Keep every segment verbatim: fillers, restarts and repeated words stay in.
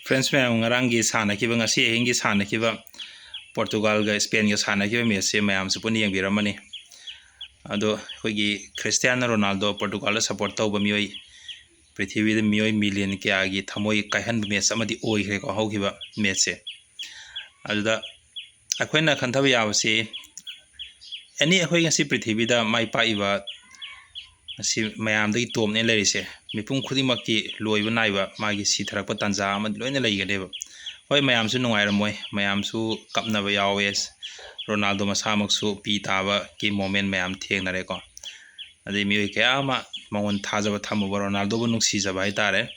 Friends ꯃꯌꯥꯝ, ꯉꯔꯥꯡꯒꯤ ꯁꯥꯟꯅꯈꯤꯕ, ꯉꯁꯤ ꯑꯍꯤꯡꯒꯤ ꯁꯥꯟꯅꯈꯤꯕ ꯄꯣꯔꯇꯨꯒꯥꯜꯒ ꯏꯁꯄꯦꯟꯒ ꯁꯥꯟꯅꯈꯤꯕ ꯃꯦꯠꯁꯁꯦ ꯃꯌꯥꯝꯁꯨ ꯄꯨꯟꯅ ꯌꯦꯡꯕꯤꯔꯝꯃꯅꯤ꯫ ꯑꯗꯣ ꯑꯩꯈꯣꯏꯒꯤ ꯈ꯭ꯔꯤꯁꯇꯤꯌꯥꯅꯣ ꯔꯣꯅꯥꯜꯗꯣ ꯄꯣꯔꯇꯨꯒꯥꯜꯗ ꯁꯞꯄꯣꯔꯠ ꯇꯧꯕ ꯃꯤꯑꯣꯏ, ꯄ꯭ꯔꯤꯊꯤꯕꯤꯗ ꯃꯤꯑꯣꯏ ꯃꯤꯂꯤꯌꯟ ꯀꯌꯥꯒꯤ ꯊꯃꯣꯏ ꯀꯥꯏꯍꯟꯕ ꯃꯦꯠꯁ ꯑꯃꯗꯤ ꯑꯣꯏꯈ꯭ꯔꯦꯀꯣ ꯍꯧꯈꯤꯕ ꯃꯦꯠꯁꯁꯦ꯫ ꯑꯗꯨꯗ ꯑꯩꯈꯣꯏꯅ ꯈꯟꯊꯕ ꯌꯥꯕꯁꯤ, ꯑꯦꯅꯤ ꯑꯩꯈꯣꯏ ꯉꯁꯤ ꯄ꯭ꯔꯤꯊꯤꯕꯤꯗ ꯃꯥꯏ ꯄꯥꯛꯏꯕ ꯉꯁꯤ ꯃꯌꯥꯝꯗꯒꯤ ꯇꯣꯞꯅꯦ ꯂꯩꯔꯤꯁꯦ, ꯃꯤꯄꯨꯝ ꯈꯨꯗꯤꯡꯃꯛꯀꯤ ꯂꯣꯏꯕ ꯅꯥꯏꯕ ꯃꯥꯒꯤ ꯁꯤꯊꯔꯛꯄ ꯇꯥꯟꯖꯥ ꯑꯃꯗꯤ ꯂꯣꯏꯅ ꯂꯩꯒꯅꯦꯕ꯫ ꯍꯣꯏ, ꯃꯌꯥꯝꯁꯨ ꯅꯨꯡꯉꯥꯏꯔꯝꯃꯣꯏ, ꯃꯌꯥꯝꯁꯨ ꯀꯞꯅꯕ ꯌꯥꯎꯋꯦ, ꯔꯣꯅꯥꯜꯗꯣ ꯃꯁꯥꯃꯛꯁꯨ ꯄꯤ ꯇꯥꯕꯒꯤ ꯃꯣꯃꯦꯟ ꯃꯌꯥꯝ ꯊꯦꯡꯅꯔꯦꯀꯣ꯫ ꯑꯗꯩ ꯃꯤꯑꯣꯏ ꯀꯌꯥ ꯑꯃ ꯃꯉꯣꯟ ꯊꯥꯖꯕ ꯊꯝꯃꯨꯕ, ꯔꯣꯅꯥꯜꯗꯣꯕꯨ ꯅꯨꯡꯁꯤꯖꯕ ꯍꯥꯏꯇꯥꯔꯦ,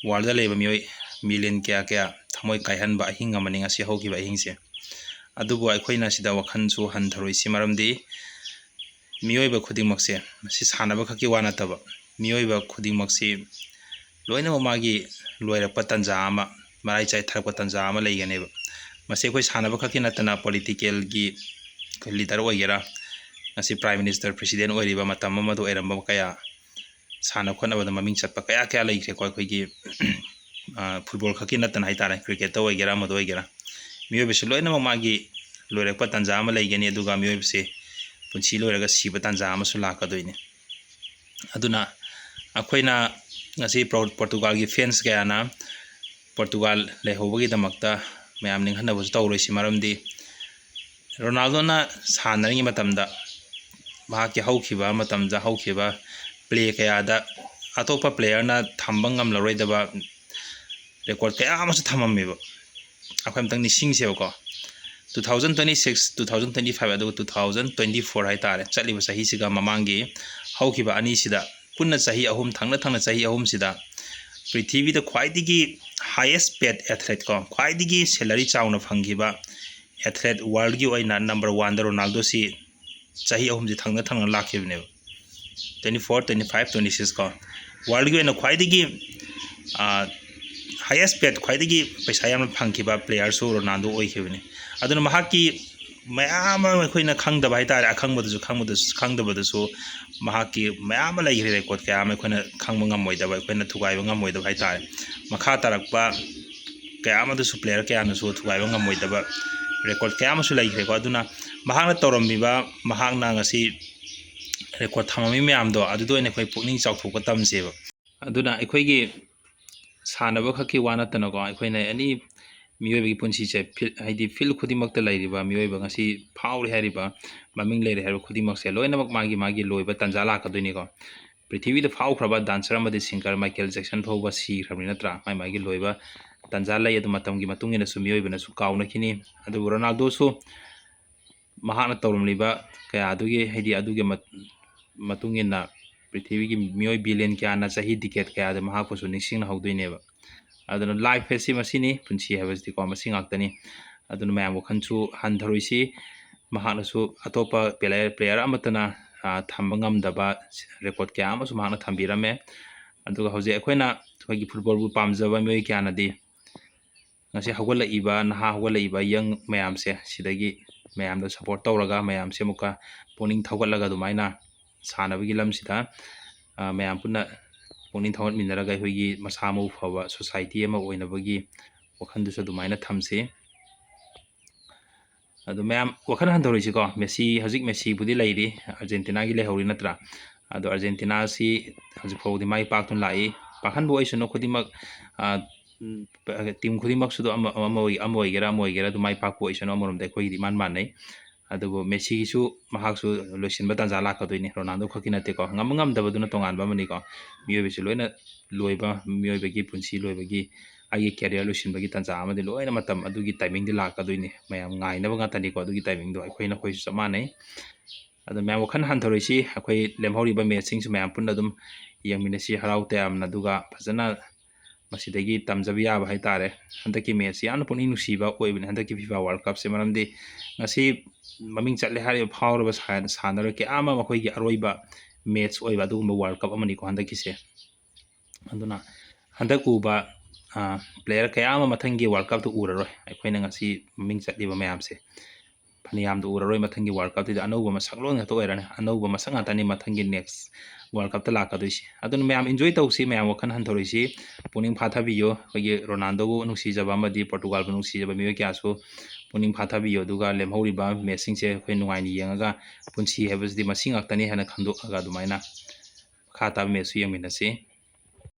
ꯋꯥꯔꯜꯗ ꯂꯩꯕ ꯃꯤꯑꯣꯏ ꯃꯤꯂꯤꯌꯟ ꯀꯌꯥ ꯀꯌꯥ ꯊꯃꯣꯏ ꯀꯥꯏꯍꯟꯕ ꯑꯍꯤꯡ ꯑꯃꯅꯤ ꯉꯁꯤ ꯍꯧꯈꯤꯕ ꯑꯍꯤꯡꯁꯦ꯫ ꯑꯗꯨꯕꯨ ꯑꯩꯈꯣꯏꯅ ꯁꯤꯗ ꯋꯥꯈꯜꯁꯨ ꯍꯟꯊꯔꯣꯏꯁꯤ, ꯃꯔꯝꯗꯤ ꯃꯤꯑꯣꯏꯕ ꯈꯨꯗꯤꯡꯃꯛꯁꯦ, ꯃꯁꯤ ꯁꯥꯟꯅꯕ ꯈꯛꯀꯤ ꯋꯥ ꯅꯠꯇꯕ, ꯃꯤꯑꯣꯏꯕ ꯈꯨꯗꯤꯡꯃꯛꯁꯤ ꯂꯣꯏꯅꯃꯛ ꯃꯥꯒꯤ ꯂꯣꯏꯔꯛꯄ ꯇꯥꯟꯖꯥ ꯑꯃ, ꯃꯔꯥꯏ ꯆꯥꯏꯊꯔꯛꯄ ꯇꯥꯟꯖꯥ ꯑꯃ ꯂꯩꯒꯅꯦꯕ꯫ ꯃꯁꯤ ꯑꯩꯈꯣꯏ ꯁꯥꯟꯅꯕ ꯈꯛꯀꯤ ꯅꯠꯇꯅ ꯄꯣꯂꯤꯇꯤꯀꯦꯜꯒꯤ ꯑꯩꯈꯣꯏ ꯂꯤꯗꯔ ꯑꯣꯏꯒꯦꯔꯥ, ꯉꯁꯤ ꯄ꯭ꯔꯥꯏꯝ ꯃꯤꯅꯤꯁꯇꯔ, ꯄ꯭ꯔꯦꯁꯤꯗꯦꯟ ꯑꯣꯏꯔꯤꯕ ꯃꯇꯝ ꯑꯃꯗ ꯑꯣꯏꯔꯝꯕ ꯀꯌꯥ, ꯁꯥꯟꯅ ꯈꯣꯠꯅꯕꯗ ꯃꯃꯤꯡ ꯆꯠꯄ ꯀꯌꯥ ꯀꯌꯥ ꯂꯩꯈ꯭ꯔꯦꯀꯣ꯫ ꯑꯩꯈꯣꯏꯒꯤ, ꯑ, ꯐꯨꯠꯕꯣꯜ ꯈꯛꯀꯤ ꯅꯠꯇꯅ ꯍꯥꯏꯇꯥꯔꯦ, ꯀ꯭ꯔꯤꯀꯦꯠꯇ ꯑꯣꯏꯒꯦꯔꯥ, ꯑꯃꯗ ꯑꯣꯏꯒꯦꯔꯥ, ꯃꯤꯑꯣꯏꯕꯁꯤ ꯂꯣꯏꯅꯃꯛ ꯃꯥꯒꯤ ꯂꯣꯏꯔꯛꯄ ꯇꯥꯟꯖꯥ ꯑꯃ ꯂꯩꯒꯅꯤ, ꯑꯗꯨꯒ ꯃꯤꯑꯣꯏꯕꯁꯤ ꯄꯨꯟꯁꯤ ꯂꯣꯏꯔꯒ ꯁꯤꯕ ꯇꯥꯟꯖꯥ ꯑꯃꯁꯨ ꯂꯥꯛꯀꯗꯣꯏꯅꯤ꯫ ꯑꯗꯨꯅ ꯑꯩꯈꯣꯏꯅ ꯉꯁꯤ ꯄꯣꯔ-, ꯄꯣꯔꯇꯨꯒꯥꯜꯒꯤ ꯐꯦꯟꯁ ꯀꯌꯥꯅ ꯄꯣꯔꯇꯨꯒꯥꯜ ꯂꯩꯍꯧꯕꯒꯤꯗꯃꯛꯇ ꯃꯌꯥꯝ ꯅꯤꯡꯍꯟꯅꯕꯁꯨ ꯇꯧꯔꯣꯏꯁꯤ, ꯃꯔꯝꯗꯤ ꯔꯣꯅꯥꯜꯗꯣꯅ ꯁꯥꯟꯅꯔꯤꯉꯩ ꯃꯇꯝꯗ, ꯃꯍꯥꯛꯀꯤ ꯍꯧꯈꯤꯕ ꯃꯇꯝꯗ ꯍꯧꯈꯤꯕ ꯄ꯭ꯂꯦ ꯀꯌꯥꯗ ꯑꯇꯣꯞꯄ ꯄ꯭ꯂꯦꯌꯔꯅ ꯊꯝꯕ ꯉꯝꯂꯔꯣꯏꯗꯕ ꯔꯦꯀꯣꯔꯠ ꯀꯌꯥ ꯑꯃꯁꯨ ꯊꯝꯃꯝꯃꯦꯕ꯫ ꯑꯩꯈꯣꯏ ꯑꯝꯇꯪ ꯅꯤꯡꯁꯤꯡꯁꯦꯕꯀꯣ, two thousand twenty six, two thousand twenty five, ꯑꯗꯨꯒ two thousand twenty four ꯍꯥꯏꯇꯥꯔꯦ, ꯆꯠꯂꯤꯕ ꯆꯍꯤꯁꯤꯒ ꯃꯃꯥꯡꯒꯤ ꯍꯧꯈꯤꯕ ꯑꯅꯤꯁꯤꯗ, ꯄꯨꯟꯅ ꯆꯍꯤ ꯑꯍꯨꯝ, ꯊꯪꯅ ꯊꯪꯅ ꯆꯍꯤ ꯑꯍꯨꯝꯁꯤꯗ ꯄ꯭ꯔꯤꯊꯤꯕꯤꯗ ꯈ꯭ꯋꯥꯏꯗꯒꯤ highest paid athlete ꯀꯣ, ꯈ꯭ꯋꯥꯏꯗꯒꯤ salary ꯆꯥꯎꯅ ꯐꯪꯈꯤꯕ athlete, ꯋꯥꯔꯜꯒꯤ ꯑꯣꯏꯅ ꯅꯝꯕꯔ ꯋꯥꯟꯗ ꯔꯣꯅꯥꯜꯗꯣꯁꯤ ꯆꯍꯤ ꯑꯍꯨꯝꯁꯤ ꯊꯪꯅ ꯊꯪꯅ ꯂꯥꯛꯈꯤꯕꯅꯦꯕ꯫ Twenty four, twenty five, twenty six ꯀꯣ, ꯋꯥꯔꯜꯒꯤ ꯑꯣꯏꯅ ꯈ꯭ꯋꯥꯏꯗꯒꯤ, ꯑ, highest paid, ꯈ꯭ꯋꯥꯏꯗꯒꯤ ꯄꯩꯁꯥ ꯌꯥꯝꯅ ꯐꯪꯈꯤꯕ ꯄ꯭ꯂꯦꯌꯔꯁꯨ ꯔꯣꯅꯥꯜꯗꯣ ꯑꯣꯏꯈꯤꯕꯅꯤ꯫ ꯑꯗꯨꯅ ꯃꯍꯥꯛꯀꯤ ꯃꯌꯥꯝ ꯑꯃ ꯑꯩꯈꯣꯏꯅ ꯈꯪꯗꯕ ꯍꯥꯏꯇꯥꯔꯦ, ꯑꯈꯪꯕꯗꯁꯨ ꯈꯪꯕꯗꯁꯨ, ꯈꯪꯗꯕꯗꯁꯨ ꯃꯍꯥꯛꯀꯤ ꯃꯌꯥꯝ ꯑꯃ ꯂꯩꯈ꯭ꯔꯦ, ꯔꯦꯀꯣꯔꯠ ꯀꯌꯥ ꯑꯃ ꯑꯩꯈꯣꯏꯅ ꯈꯪꯕ ꯉꯝꯃꯣꯏꯗꯕ, ꯑꯩꯈꯣꯏꯅ ꯊꯨꯒꯥꯏꯕ ꯉꯝꯃꯣꯏꯗꯕ ꯍꯥꯏꯇꯥꯔꯦ꯫ ꯃꯈꯥ ꯇꯥꯔꯛꯄ ꯀꯌꯥ ꯑꯃꯗꯁꯨ, player ꯀꯌꯥꯅꯁꯨ ꯊꯨꯒꯥꯏꯕ ꯉꯝꯃꯣꯏꯗꯕ record ꯀꯌꯥ ꯑꯃꯁꯨ ꯂꯩꯈ꯭ꯔꯦꯀꯣ꯫ ꯑꯗꯨꯅ ꯃꯍꯥꯛꯅ ꯇꯧꯔꯝꯃꯤꯕ, ꯃꯍꯥꯛꯅ ꯉꯁꯤ record ꯊꯝꯃꯝꯃꯤ ꯃꯌꯥꯝꯗꯣ, ꯑꯗꯨꯗ ꯑꯣꯏꯅ ꯑꯩꯈꯣꯏ ꯄꯨꯛꯅꯤꯡ ꯆꯥꯎꯊꯣꯛꯄ ꯇꯝꯁꯦꯕ꯫ ꯑꯗꯨꯅ ꯑꯩꯈꯣꯏꯒꯤ ꯁꯥꯟꯅꯕ ꯈꯛꯀꯤ ꯋꯥ ꯅꯠꯇꯅꯀꯣ, ꯑꯩꯈꯣꯏꯅ any ꯃꯤꯑꯣꯏꯕꯒꯤ ꯄꯨꯟꯁꯤꯁꯦ field, ꯍꯥꯏꯗꯤ field ꯈꯨꯗꯤꯡꯃꯛꯇ ꯂꯩꯔꯤꯕ ꯃꯤꯑꯣꯏꯕ, ꯉꯁꯤ ꯐꯥꯎꯔꯦ ꯍꯥꯏꯔꯤꯕ, ꯃꯃꯤꯡ ꯂꯩꯔꯦ ꯍꯥꯏꯔꯤꯕ ꯈꯨꯗꯤꯡꯃꯛꯁꯦ ꯂꯣꯏꯅꯃꯛ ꯃꯥꯒꯤ ꯃꯥꯒꯤ ꯂꯣꯏꯕ ꯇꯥꯟꯖꯥ ꯂꯥꯛꯀꯗꯣꯏꯅꯤꯀꯣ꯫ ꯄ꯭ꯔꯤꯊꯤꯕꯤꯗ ꯐꯥꯎꯈ꯭ꯔꯕ dancer ꯑꯃꯗꯤ singer Michael Jackson ꯐꯥꯎꯕ ꯁꯤꯈ꯭ꯔꯕꯅꯤ ꯅꯠꯇ꯭ꯔꯥ? ꯃꯥꯏ ꯃꯥꯒꯤ ꯂꯣꯏꯕ ꯇꯥꯟꯖꯥ ꯂꯩ꯫ ꯑꯗꯨ ꯃꯇꯝꯒꯤ ꯃꯇꯨꯡ ꯏꯟꯅꯁꯨ ꯃꯤꯑꯣꯏꯕꯅꯁꯨ ꯀꯥꯎꯅꯈꯤꯅꯤ꯫ ꯑꯗꯨꯕꯨ ꯔꯣꯅꯥꯜꯗꯣꯁꯨ ꯃꯍꯥꯛꯅ ꯇꯧꯔꯝꯂꯤꯕ ꯀꯌꯥ ꯑꯗꯨꯒꯤ, ꯍꯥꯏꯗꯤ ꯑꯗꯨꯒꯤ ꯃꯠ-, ꯃꯇꯨꯡ ꯏꯟꯅ ꯄ꯭ꯔꯤꯊꯤꯕꯤꯒꯤ ꯃꯤꯑꯣꯏ billion ꯀꯌꯥꯅ ꯆꯍꯤ decade ꯀꯌꯥꯗ ꯃꯍꯥꯛꯄꯨꯁꯨ ꯅꯤꯡꯁꯤꯡꯅꯍꯧꯗꯣꯏꯅꯦꯕ꯫ ꯑꯗꯨꯅ life ꯍꯥꯏꯁꯤ ꯃꯁꯤꯅꯤ, ꯄꯨꯟꯁꯤ ꯍꯥꯏꯕꯁꯤꯗꯤꯀꯣ, ꯃꯁꯤ ꯉꯥꯛꯇꯅꯤ꯫ ꯑꯗꯨꯅ ꯃꯌꯥꯝ ꯋꯥꯈꯜꯁꯨ ꯍꯟꯊꯔꯣꯏꯁꯤ꯫ ꯃꯍꯥꯛꯅꯁꯨ ꯑꯇꯣꯞꯄ player, player ꯑꯃꯠꯇꯅ, ꯑ, ꯊꯝꯕ ꯉꯝꯗꯕ record ꯀꯌꯥ ꯑꯃꯁꯨ ꯃꯍꯥꯛꯅ ꯊꯝꯕꯤꯔꯝꯃꯦ꯫ ꯑꯗꯨꯒ ꯍꯧꯖꯤꯛ ꯑꯩꯈꯣꯏꯅ, ꯑꯩꯈꯣꯏꯒꯤ footballꯕꯨ ꯄꯥꯝꯖꯕ ꯃꯤꯑꯣꯏ ꯀꯌꯥꯅꯗꯤ ꯉꯁꯤ ꯍꯧꯒꯠꯂꯛꯏꯕ, ꯅꯍꯥ ꯍꯧꯒꯠꯂꯛꯏꯕ young ꯃꯌꯥꯝꯁꯦ, ꯁꯤꯗꯒꯤ ꯃꯌꯥꯝꯗ support ꯇꯧꯔꯒ, ꯃꯌꯥꯝꯁꯦ ꯑꯃꯨꯛꯀ ꯄꯨꯛꯅꯤꯡ ꯊꯧꯒꯠꯂꯒ, ꯑꯗꯨꯃꯥꯏꯅ ꯁꯥꯟꯅꯕꯒꯤ ꯂꯝꯁꯤꯗ, ꯑ, ꯃꯌꯥꯝ ꯄꯨꯟꯅ ꯄꯨꯛꯅꯤꯡ ꯊꯧꯒꯠꯃꯤꯟꯅꯔꯒ, ꯑꯩꯈꯣꯏꯒꯤ ꯃꯁꯥ ꯃꯎ ꯐꯕ society ꯑꯃ ꯑꯣꯏꯅꯕꯒꯤ ꯋꯥꯈꯜꯗꯨꯁꯨ ꯑꯗꯨꯃꯥꯏꯅ ꯊꯝꯁꯤ꯫ ꯑꯗꯣ ꯃꯌꯥꯝ ꯋꯥꯈꯜ ꯍꯟꯊꯔꯣꯏꯁꯤꯀꯣ꯫ ꯃꯦꯁꯤ, ꯍꯧꯖꯤꯛ ꯃꯦꯁꯤꯕꯨꯗꯤ ꯂꯩꯔꯤ, ꯑꯥꯔꯖꯦꯟꯇꯤꯅꯥꯒꯤ ꯂꯩꯍꯧꯔꯤ ꯅꯠꯇ꯭ꯔꯥ? ꯑꯗꯣ ꯑꯥꯔꯖꯦꯟꯇꯤꯅꯥꯁꯤ ꯍꯧꯖꯤꯛ ꯐꯥꯎꯕꯗꯤ ꯃꯥꯏ ꯄꯥꯛꯇꯨꯅ ꯂꯥꯛꯏ꯫ ꯄꯥꯛꯍꯟꯕ ꯑꯣꯏꯁꯅꯨ ꯈꯨꯗꯤꯡꯃꯛ, ꯑ, ꯎꯝ, team ꯈꯨꯗꯤꯡꯃꯛꯁꯨ ꯑꯗꯨ ꯑꯃ, ꯑꯃ ꯑꯣꯏ-, ꯑꯃ ꯑꯣꯏꯒꯦꯔꯥ, ꯑꯃ ꯑꯣꯏꯒꯦꯔꯥ, ꯑꯗꯨ ꯃꯥꯏ ꯄꯥꯛꯄ ꯑꯣꯏꯁꯅꯨ, ꯑꯃꯔꯣꯝꯗ ꯑꯩꯈꯣꯏꯒꯤꯗꯤ ꯏꯃꯥꯟ ꯃꯥꯟꯅꯩ꯫ ꯑꯗꯨꯕꯨ ꯃꯦꯁꯤꯒꯤꯁꯨ ꯃꯍꯥꯛꯁꯨ ꯂꯣꯏꯁꯤꯟꯕ ꯇꯥꯟꯖꯥ ꯂꯥꯛꯀꯗꯣꯏꯅꯤ, ꯔꯣꯅꯥꯜꯗꯣ ꯈꯛꯀꯤ ꯅꯠꯇꯦꯀꯣ꯫ ꯉꯝꯕ ꯉꯝꯗꯕꯗꯨꯅ ꯇꯣꯉꯥꯟꯕ ꯑꯃꯅꯤꯀꯣ꯫ ꯃꯤꯑꯣꯏꯕꯁꯤ ꯂꯣꯏꯅ ꯂꯣꯏꯕ, ꯃꯤꯑꯣꯏꯕꯒꯤ ꯄꯨꯟꯁꯤ ꯂꯣꯏꯕꯒꯤ, ꯑꯩꯒꯤ career ꯂꯣꯏꯁꯤꯟꯕꯒꯤ ꯇꯥꯟꯖꯥ ꯑꯃꯗꯤ ꯂꯣꯏꯅ ꯃꯇꯝ ꯑꯗꯨꯒꯤ timingꯗꯤ ꯂꯥꯛꯀꯗꯣꯏꯅꯤ꯫ ꯃꯌꯥꯝ ꯉꯥꯏꯅꯕ ꯉꯥꯛꯇꯅꯤꯀꯣ ꯑꯗꯨꯒꯤ timingꯗꯣ, ꯑꯩꯈꯣꯏ ꯅꯈꯣꯏꯁꯨ ꯆꯞ ꯃꯥꯟꯅꯩ꯫ ꯑꯗꯣ ꯃꯌꯥꯝ ꯋꯥꯈꯜ ꯍꯟꯊꯔꯣꯏꯁꯤ, ꯑꯩꯈꯣꯏ ꯂꯦꯝꯍꯧꯔꯤꯕ matchꯁꯤꯡꯁꯨ ꯃꯌꯥꯝ ꯄꯨꯟꯅ ꯑꯗꯨꯝ ꯌꯦꯡꯃꯤꯟꯅꯁꯤ ꯍꯔꯥꯎ ꯇꯌꯥꯝꯅ, ꯑꯗꯨꯒ ꯐꯖꯅ ꯃꯁꯤꯗꯒꯤ ꯇꯝꯖꯕ ꯌꯥꯕ ꯍꯥꯏꯇꯥꯔꯦ꯫ ꯍꯟꯗꯛꯀꯤ matchꯁꯤ ꯌꯥꯝꯅ ꯄꯨꯛꯅꯤꯡ ꯅꯨꯡꯁꯤꯕ ꯑꯣꯏꯕꯅꯤ, ꯍꯟꯗꯛꯀꯤ FIFA World Cupꯁꯦ, ꯃꯔꯝꯗꯤ ꯉꯁꯤ ꯃꯃꯤꯡ ꯆꯠꯂꯦ ꯍꯥꯏꯔꯤꯕ ꯐꯥꯎꯔꯕ ꯁꯥꯟ-, ꯁꯥꯟꯅꯔꯣꯏ ꯀꯌꯥ ꯑꯃ ꯃꯈꯣꯏꯒꯤ ꯑꯔꯣꯏꯕ match ꯑꯣꯏꯕ ꯑꯗꯨꯒꯨꯝꯕ World Cup ꯑꯃꯅꯤꯀꯣ ꯍꯟꯗꯛꯀꯤꯁꯦ꯫ ꯑꯗꯨꯅ ꯍꯟꯗꯛ ꯎꯕ, ꯑ, player ꯀꯌꯥ ꯑꯃ ꯃꯊꯪꯒꯤ World Cupꯇ ꯎꯔꯔꯣꯏ ꯑꯩꯈꯣꯏꯅ ꯉꯁꯤ ꯃꯃꯤꯡ ꯆꯠꯂꯤꯕ ꯃꯌꯥꯝꯁꯦ꯫ ꯐꯅꯌꯥꯝꯗ ꯎꯔꯔꯣꯏ꯫ ꯃꯊꯪꯒꯤ World Cupꯇꯨꯗꯤ ꯑꯅꯧꯕ ꯃꯁꯛ ꯂꯣꯏ ꯉꯥꯛꯇ ꯑꯣꯏꯔꯅꯤ, ꯑꯅꯧꯕ ꯃꯁꯛ ꯉꯥꯛꯇꯅꯤ ꯃꯊꯪꯒꯤ next World Cupꯇ ꯂꯥꯛꯀꯗꯣꯏꯁꯤ꯫ ꯑꯗꯨꯅ ꯃꯌꯥꯝ enjoy ꯇꯧꯁꯤ, ꯃꯌꯥꯝ ꯋꯥꯈꯜ ꯍꯟꯊꯧꯔꯛꯏꯁꯤ꯫ ꯄꯨꯛꯅꯤꯡ ꯐꯥꯊꯕꯤꯌꯨ꯫ ꯑꯩꯈꯣꯏꯒꯤ ꯔꯣꯅꯥꯜꯗꯣꯕꯨ ꯅꯨꯡꯁꯤꯖꯕ ꯑꯃꯗꯤ ꯄꯣꯔꯇꯨꯒꯥꯜꯕꯨ ꯅꯨꯡꯁꯤꯖꯕ ꯃꯤꯑꯣꯏ ꯀꯌꯥꯁꯨ ꯄꯨꯛꯅꯤꯡ ꯐꯥꯊꯕꯤꯌꯨ꯫ ꯑꯗꯨꯒ ꯂꯦꯝꯍꯧꯔꯤꯕ matchꯁꯤꯡꯁꯦ ꯑꯩꯈꯣꯏ ꯅꯨꯡꯉꯥꯏꯅ ꯌꯦꯡꯉꯒ ꯄꯨꯟꯁꯤ ꯍꯥꯏꯕꯁꯤꯗꯤ ꯃꯁꯤ ꯉꯥꯛꯇꯅꯤ ꯍꯥꯏꯅ ꯈꯪꯗꯣꯛꯑꯒ ꯑꯗꯨꯃꯥꯏꯅ ꯃꯈꯥ ꯇꯥꯕ matchꯁꯨ ꯌꯦꯡꯃꯤꯟꯅꯁꯤ꯫